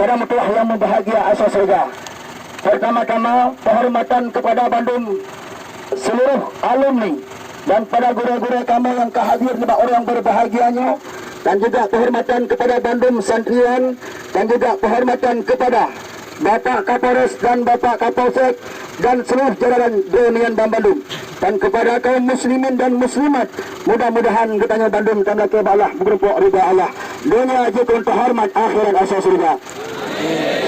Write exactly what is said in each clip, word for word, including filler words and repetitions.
Para meutuwah nyang meubahagia asa syeuruga. Pertama-tama, penghormatan kepada bandum seluruh alumni dan pada gurée-gurée kamoe nyang ka hadir nibak uroe nyang berbahagia nyoe, dan juga penghormatan kepada bandum santriwan, dan juga penghormatan kepada Bapak Kapolres dan Bapak Kapolsek dan seluruh jajaran donya banmandum. Dan kepada kaum muslimin dan muslimat, mudah-mudahan geutanyoe bandum tameulakée bak Allah, meurumpok ridha Allah. Donya jeuet keu teuhoreumat, akhirat asa syeuruga.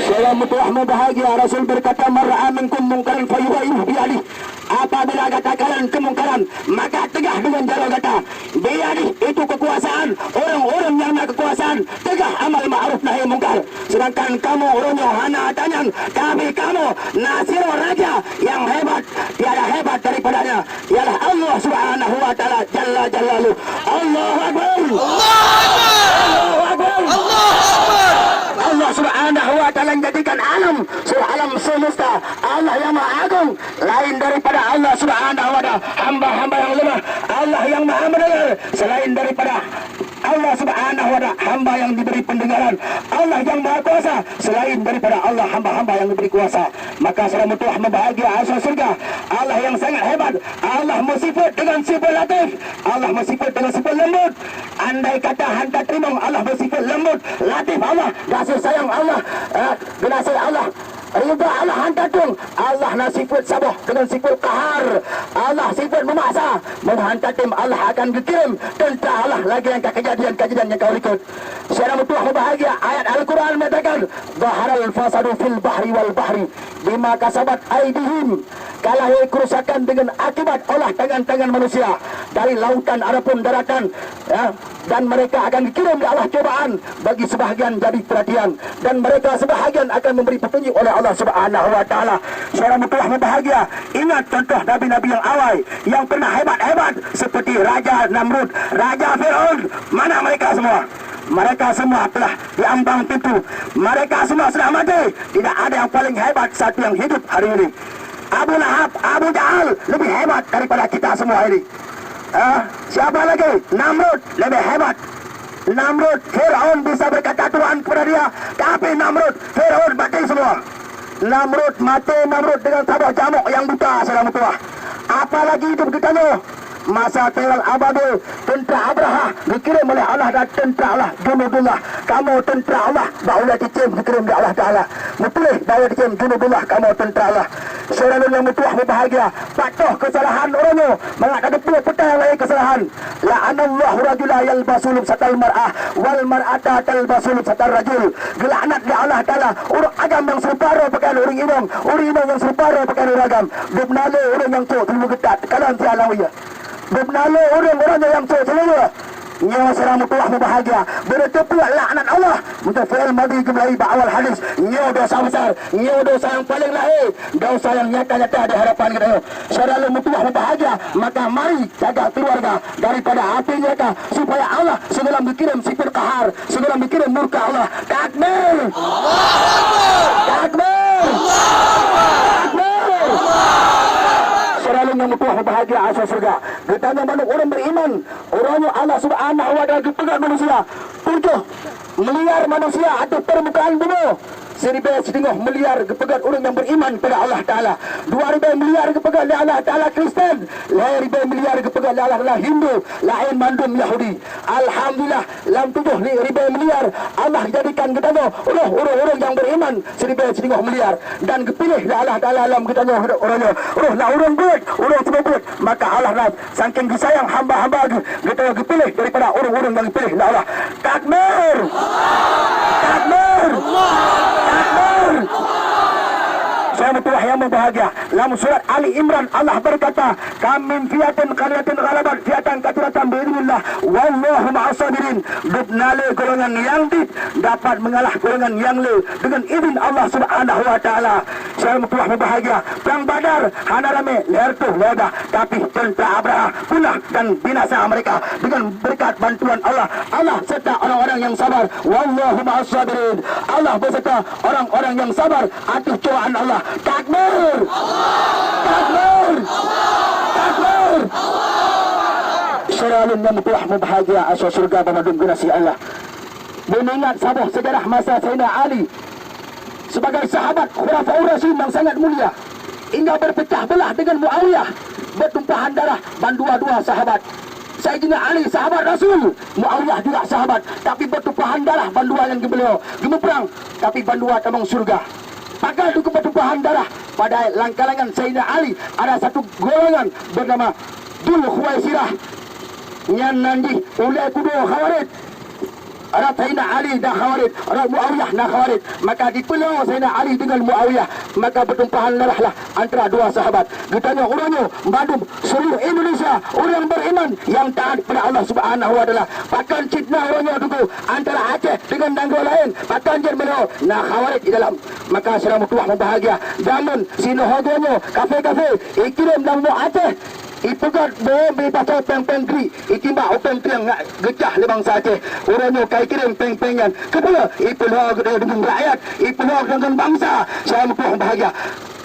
Seulaweuet meutuwah meubahagia, Rasul berkata, "Man ra'a minkum munkaran falyughayyirhu biyadih." Apabila gata kalon keumungkaran, maka teugah deungon jaroe gata. Biyadih itu kekuasaan, ureuëng-ureuëng nyang na kekuasaan, teugah amal ma'ruf nahi mungkar. Sedangkan kamoe uroe nyoe hana ata nyan, tapi kamoe na sidroe raja nyang hebat, tiada hebat daripadanya, ialah Allah Subhanahu wa Taala Jalla Jalaluh. Allahu Akbar. Allahu Akbar. Allahu Akbar. Allah Subhanahu wa Taala menjadikan alam, seluruh alam semesta, Allah yang Maha Agung, lain daripada Allah Subhanahu wa Taala, hamba-hamba yang lemah. Allah yang Maha Mendengar, selain daripada Allah Subhanahu wa Taala, hamba yang diberi pendengaran. Allah yang Maha Kuasa, selain daripada Allah, hamba-hamba yang diberi kuasa. Maka seulaweuet meutuwah meubahagia asa syeuruga. Allah yang sangat hebat. Allah meusifat dengan sifat latif. Allah meusifat dengan sifat lembut. Andai kata hana teurimong Allah beusifat lembut, latif Allah, gaséh sayang Allah, eh, geunaséh Allah, ridha Allah hana tueng, Allah na sifat saboh deungon sifat qahar. Allah sifat meumaksa. Meunyoe hana tem, Allah akan geukirém teuntra Allah lagée nyang ka keujadian-keujadian nyang ka likot. Seulaweuet meutuwah meubahagia, ayat Al-Quran menyatakan, "Zaharal fasadu fil bahri wal bahri bima kasabat aidihim." Ka lahé kerusakan deungon akibat olah tangan-tangan manusia, dari lautan ataupun daratan, ya, dan mereka akan geukirém lé Allah cobaan bagi sebahagian jadi perhatian, dan mereka sebahagian akan memberi petunjuk oleh Allah Subhanahu wa Taala. Seulaweuet meutuwah meubahagia, ingat contoh nabi-nabi nyang awai nyang pernah hebat-hebat, seperti Raja Namrud, Raja Firaun. Mana mereka semua? Mereka semua telah diambang pintu. Mereka semua sudah mati. Tidak ada yang paling hebat satu yang hidup hari ini. Abu Lahab, Abu Jahal lebih hebat daripada kita semua ini. Ah, siapa lagi? Namrud lebih hebat. Namrud, Firaun bisa berkata Tuhan kepada dia, tapi Namrud, Firaun mati semua. Namrud mati, Namrud dengan saboh jamok nyang buta, seulaweuet meutuwah. Apalagi hidup geutanyoe, masa Khairal Ababil, teuntra Abrahah geukirém oleh Allah dan teuntra Allah, junudullah. Kamoe teuntra Allah, bak ulée cicém geukirém lé Allah Taala. Meutuléh bak ulée cicém, junudullah, kamoe teuntra Allah. Seulaweuet meutuwah meubahagia, patuh keusalahan uroe nyoe, mangat tadeungoe peue nyang lahé keusalahan. La'anallahu rajula yalbasu lubsatal mar'ah wal mar'ata talbasu lubsatar rajul. Geulaknat lé Allah Taala ureuëng agam nyang seurupa droe pakaian ureuëng inong, ureuëng inong nyang seurupa droe pakaian ureuëng agam. Dubna lé ureuëng nyang cok teuleubu geutat, kalon siat lam ie. Dubna lé ureuëng-ureuëng nyang cok seuleuweue. Nyoe seulaweuet meutuwah meubahagia, beureuteupeu laknat Allah. Meunyoe fi'il madhi geumulai bak awal hadis, nyoe desya besar, nyoe desya nyang paleng lahé, desya nyang nyata-nyata di hadapan geutanyoe. Seulaweuet meutuwah meubahagia, maka mari jaga keuluwarga daripada api neuraka, supaya Allah sigohlom geukirém sifeut qahar, sigohlom geukirém murka Allah. Takbir! Takbir! Takbir! Seulaweuet meutuwah meubahagia asa syeuruga. Geutanyoe mandum ureuëng beriman, uroe nyoe Allah Subhanahu wa Taala geupeugét manusia tujoh miliar manusia ateueh permukaan bumoe. Siribée siteungoh miliar geupeugét ureuëng nyang beriman kepada Allah Taala. Dua ribée miliar geupeugét lé Allah Taala Kristen, lhée ribée miliar geupeugét lé Allah Taala Hindu, laén mandum Yahudi. Alhamdulillah, lam tujoh ribée miliar Allah jadikan geutanyoe roh ureuëng-ureuëng nyang beriman siribée siteungoh miliar, dan geupiléh lé Allah Taala lam geutanyoe uroe nyoe. Roh na ureuëng beuet, ureuëng seumeubeuet, maka Allah na Sangking geusayang hamba-hamba geuh, geutanyoe geupiléh daripada ureuëng-ureuëng nyang geupiléh lé Allah. Takbir! Takbir! Takbir! Seulaweuet meutuwah nyang meubahagia, lam surat Ali Imran Allah berkata, "Kam min fi'atin qalilatin ghalabat fi'atan katsiratan bi'idznillah, wallahu ma'as sabirin." Dubna lé golongan nyang dit dapat mengalah golongan nyang le dengan izin Allah Subhanahu wa Taala. Seulaweuet meutuwah meubahagia, Perang Badar hana ramé, lhée reutôh lhée dah, tapi teuntra Abrahah punah dan binasa mereka dengan berkat bantuan Allah. Allah serta orang-orang yang sabar. Wallahu ma'as sabirin. Allah beserta orang-orang yang sabar ateueh cobaan Allah. Takbir! Takbir! Takbir! Seulaweuet meutuwah meubahagia asa syeuruga banmandum geunaséh Allah. Beuingat saboh sejarah masa Saidina Ali. Sebagai sahabat Khulafaur Rasyidin yang sangat mulia, hingga berpecah belah dengan Muawiyah, bertumpahan darah bandua-dua sahabat. Saidina Ali sahabat Rasul, Muawiyah juga sahabat, tapi bertumpahan darah bandua ngon beliau. Geumeuprang, tapi bandua tamong syurga. Pakon dikeue bertumpahan darah? Padahai lam kalangan Saidina Ali ada satu golongan bernama Dzul Khuwaisirah. Nyan nan jih ulée kudo Khawarij. Rot Saidina Ali na Khawarij, rot Muawiyah na Khawarij. Maka dipeulo Saidina Ali dengan Muawiyah. Maka bertumpahan darahlah antara dua sahabat. Geutanyoe uroe nyoe bandum seluruh Indonesia ureuëng beriman yang taat kepada Allah Subhanahu wa Taala. Pakon cit na uroe nyoe teungku antara Aceh dengan nanggroe laén? Pakon jeuet meunyoe na Khawarij di dalam? Maka syedara meutuwah meubahagia, jameun sinoe goe nyoe kafé-kafé ikirém lam bumoe Aceh. Ipeugét bom, ipasoe péng-péng gri, itimbak u péng piang ngat geucah lé bansa Aceh. Uroe nyoe ka ikirém péng-péng nyan. Keupeue? Ipeulho geutanyoe deungon rakyat, ipeulho geutanyoe deungon bansa. Syedara meutuwah meubahagia.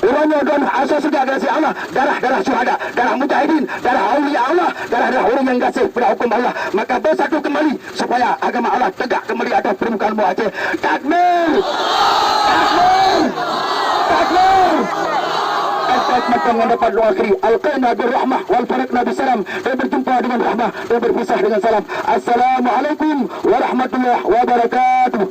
Uroe nyoe droeneuh asoe syeuruga gaséh Allah, darah-darah syuhada, darah mujahidin, darah aulia Allah, darah-darah ureuëng nyang gaséh peugah huköm Allah. Maka beusatu keumbali supaya agama Allah tegak keumbali atas permukaan bumoe Aceh. Takbir! Takbir! Takbir! Takbir! Maka ngon dapat doa akhiri, alqaina bir rahmah wal faraqna bis salam. Dan berjumpa dengan rahmah dan berpisah dengan salam. Assalamualaikum warahmatullahi wabarakatuh.